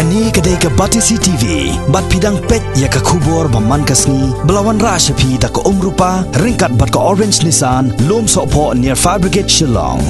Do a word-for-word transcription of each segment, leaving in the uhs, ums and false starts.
Kane ka dei ka Batesi T V, bad phi dang peit ïa ka khubor ba man ka sngi, ba la wanrah sha phi da ka Umrupa, ryngkat bad ka Orange Nissan, Lum Sohphoh near Fire Brigade Shillong.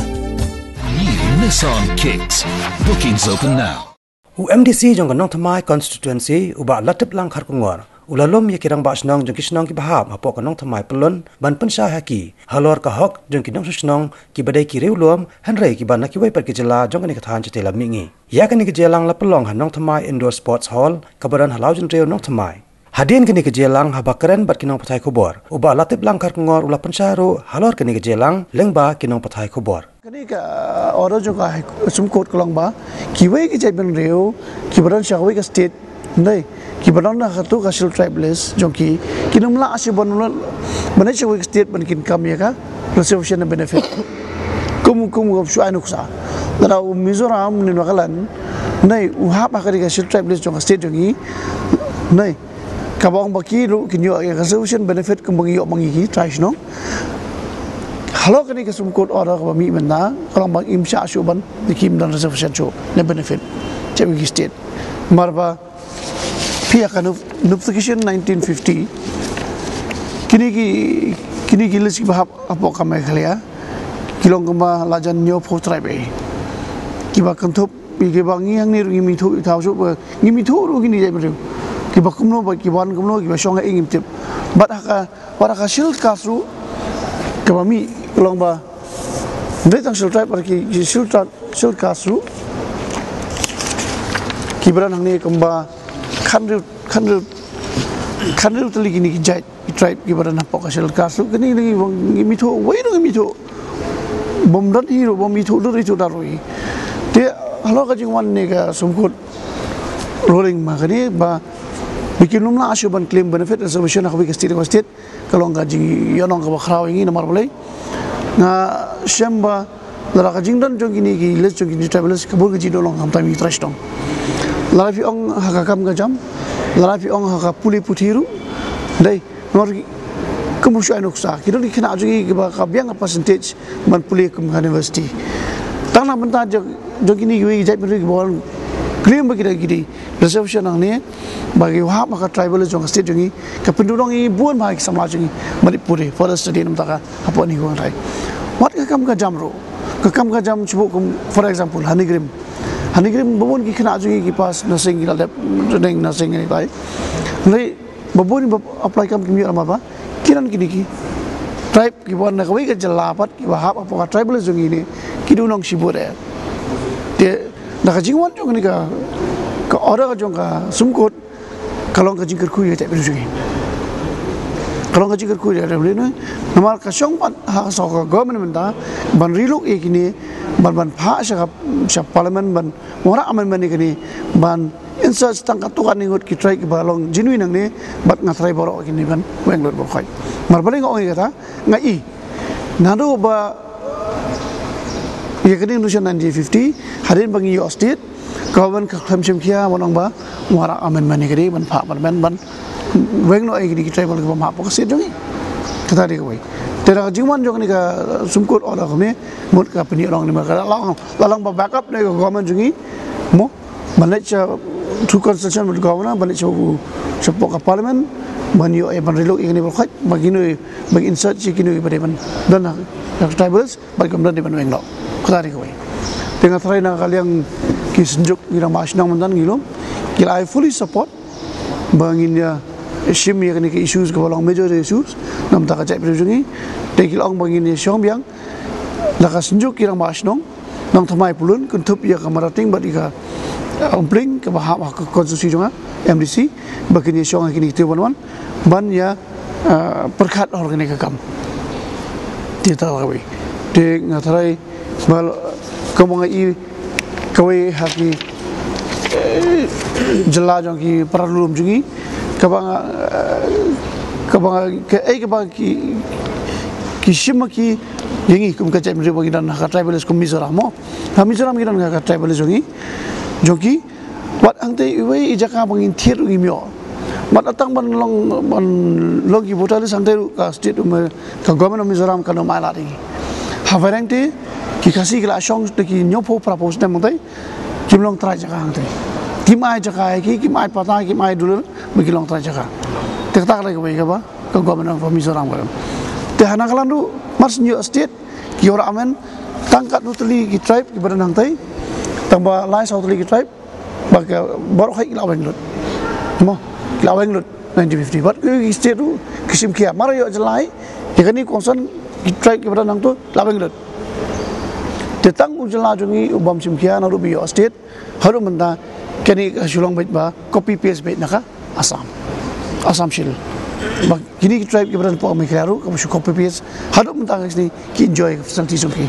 New Nissan Kicks. Bookings open now. U M D C jong ka Nongthymmai constituency, u Bah Latiplang Kharkongor, u la lum ïa ki rangbah shnong jong ki shnong kiba hap hapoh ka Nongthymmai Pyllun, ban pynshai ha ki halor ka hok jong ki nongshong shnong kiba dei ki riewlum, hynrei kiba na kiwei pat ki jylla jong kane ka thaiñ shatei lam mihngi. Ïa kane ka jingïalang la pynlong ha Nongthymmai Indoor Sports Hall, kaba don ha Lawjynriew, Nongthymmai. Hadien kane ka jingïalang, haba kren bad ki nongpathai khubor, u Bah Latiplang Kharkongor u la pynshai ruh halor kane ka jingïalang lyngba ki nongpathai khubor. Kane ka order jong ka High Court, Supreme Court, ka long ba kiwei ki jaitbynriew kiba don sha kawei ka state, ne kiba don ha kato ka Scheduled Tribe list jong ki, kin ym lah shuh ban, ban leit sha kawei ka state ban kin kam ïa ka reservation benefit. Kum, kum, kum shu ai nuksa. Lada u Mizoram ne Nagaland, ne u hap ha kane ka Scheduled Tribe list jong ka state jong i, ne kaba ong ba ki ruh kin ïoh ïa ka reservation benefit kumba ngi ïoh ma ngi ki trai shnong. Halor kane ka Supreme Court order kaba mih mynta, ka long ba ngim shah shuh ban, ne kim don reservation shuh ne benefit sha kawei ka state. Namar ba phi ïa ka notification nineteen fifty, kine ki, kine ki list kiba hap hapoh ka Meghalaya ki long kumba la jan hynñiewphew tribe, kiba kynthup ïa kiba ngi hangne ruh ngim ithuh ïa thaw shuh, ba ngim ithuh ruh kine jaitbynriew kiba kumno, ba kiba wan kumno, kiba shong haei ngim tip. Bad ha ka, bad ha ka Scheduled Caste ruh kaba mih ka long ba hynrei tang Scheduled Tribe, bad ki, ki Scheduled Tribe, Scheduled Caste ruh kiba don hangne kumba khathynriew, khathynriew, khathynriew tylli kine ki jait, ki tribe kiba don hapoh ka Scheduled Caste ruh, kine, kine ngim ithuh, wei ruh ngim ithuh. Bym don hi ruh, bym ithuh dur, ithuh dar ruh hi. Te halor ka jingwan ne ka Supreme Court ruling ma kane ba, ba kim lah shuh ban claim benefit reservation ha kawei ka state, ka state, ka long ka jingïainong kaba khraw ïa ngi. Namar balei? Nga shem ba lada ka jingdon jong kine ki list, jong kine tribal list, ka bun ka jingdon long khamtam ïa ngi trai shnong. Lada phi ong ha ka kam ka jam, lada phi ong ha ka pule puthi ruh, dei, namar ki, kum shu ai nuksa, ki don ki khynnah jong ngi kiba ka biang ka percentage ban pule kum ka university. Tang na bynta jong, jong kine kiwei ki jaitbynriew kiba wan claim ba ki dei, ki dei reservation hangne, ba ki hap ha ka tribal jong ka state jong ngi, ka pynduna ïa ngi bun bha ki samla jong ngi ban ïa pule further study na bynta ka hapoh kane ka kynthei. Wat ka kam ka jam ruh, ka kam ka jam shu buh kum, for example, ha NEIGRIHMS. Ha NEIGRIHMS ba bun ki khynnah jong ngi ki pass nursing, ki la dep training nursing ne tai. Hynrei ba bun ba apply kam kim ïoh namar ba ki don kine ki tribe kiba wan na kawei ka jylla pat, kiba hap hapoh ka tribal list jong ngi ne, ki dei u nongshibun eh. Te na ka jingwan jong kane ka, ka order ka jong ka Supreme Court, ka long ka jingkyrkhu ïa ka jaitbynriew jong ngi. Ka long ka jingkyrkhu ïa ka jaitbynriew, namar ka shong pat ha ka sawdong ka government mynta ban relok ïa kine, ban, ban phah sha ka, sha parliament ban wanrah amendment ïa kine, ban insert tang katto katne ngut ki tribe kiba long genuine hangne, bad nga tharai baroh kine ban weng lut baroh khoit. Namar balei nga ong ïa kata, nga i, naduh ba ïa kane ka notification nineteen fifty, hadien ba ngi ïoh state, ka government ka khlem shim khia ban ong ba wanrah amendment ïa kane, ban phah amendment ban weng noh ïa kine ki tribal kibym hap hapoh ka state jong ngi. Kata dei kawei. Te na ka jingwan jong kane ka Supreme Court order kumne, mut ka pynïaid long ne, namar ka la long, la long ba backup na ka government jong ngi, mo, ban leit sha through consultation with governor, ban leit sha u, shapoh ka parliament, ban ïoh, eh, ban relok ïa kine baroh khoit, ba kino, ban insert ïa kino ba dei ban don ha ka tribal list, bad kim don dei ban weng noh. Kata dei kawei. Te nga tharai na ka liang ki synjuk, ngi rangbah shnong mynta ngi lum, ki la, I fully support ba ngin ïa shim ïa kane ka issues kaba long major issues na bynta ka jaitbynriew jong ngi. Te ki la ong ba ngin ïa shong biang, la ka synjuk ki rangbah shnong Nongthymmai Pyllun, kynthup ïa ka Mawryngkneng bad ïa ka, uh, Umpling, kaba hap ha ka constituency jong nga, M D C, ba kin ïa shong ha kine ki trei wan wan ban ïa, uh, pyrkhat halor kane ka kam. Te kata kawei. Te nga tharai ba kumba nga i, kawei ha ki, eh, jylla jong ki para lum jong ngi, kaba nga, eh, kaba nga, kaei kaba ki, ki shim ma ki ïa ngi kum ka jaitbynriew ba ngi don ha ka tribal list kum Mizoram mo. Ha Mizoram ngi don ha ka tribal list jong ngi, jong ki, wat hangtei iwei i jaka ba ngin thied ruh ngim ïoh. Wat la tang ban long, ban long ki voter list hangtei ruh ka state, um, ka government of Mizoram kam ai lad ïa ngi. Ha Vairengte ki Khasi ki la shong da ki hynñiewphew phraphew snem hangtei, kim long trai jaka hangtei. Kim ai jaka ïa ki, kim ai patta, kim ai dulor ba ki long trai jaka. Te kata ka dei kawei kaba ka government of Mizoram ka. Te hana ka lang ruh mar shu ïoh state ki ïoh amend tang katno tylli ki tribe kiba don hangtei, tang ba lai saw tylli ki tribe ba ka baroh hi ki la weng lut. Mo, ki la weng lut nineteen fifty. Bad ki state ruh ki shim khia, mar ïoh jylla ïa kane kongsan ki tribe kiba don hangto la weng lut. Te tang u jylla jong ngi u bym shim khia naduh ba ïoh state haduh mynta. Kane ka shu long beit ba copy paste beit na ka Assam, Assam Shield. Ba kine ki tribe kiba don hapoh Meghalaya ruh kaba shu copy paste haduh mynta ka sngi ki enjoy ka facility jong ki.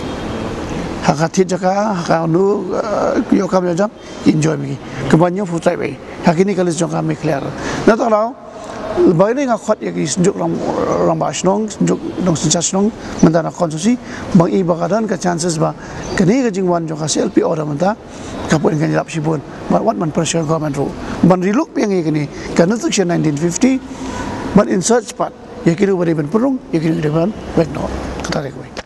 Ha ka thied jaka, ha ka nu, eh, ïoh kam ïoh jam, ki enjoy ma ki. Kumba hynñiewphew tribe ei ha kine ka list jong ka Meghalaya ruh. Na kata ka daw ba kine nga khot ïa ki synjuk rang, rangbah shnong, synjuk nongsynshar shnong mynta na constituency, ba ngi ba ka don ka chances ba kane ka jingwan jong ka C L P order mynta ka pun kan ïarap shibun. Ba wat man pressure government ruh ban relok biang ïa kane ka notification nineteen fifty, ban insert pat ïa ki ruh ba dei ban pynrung, ïa ki ruh ba dei ban weng noh. Kata dei kawei.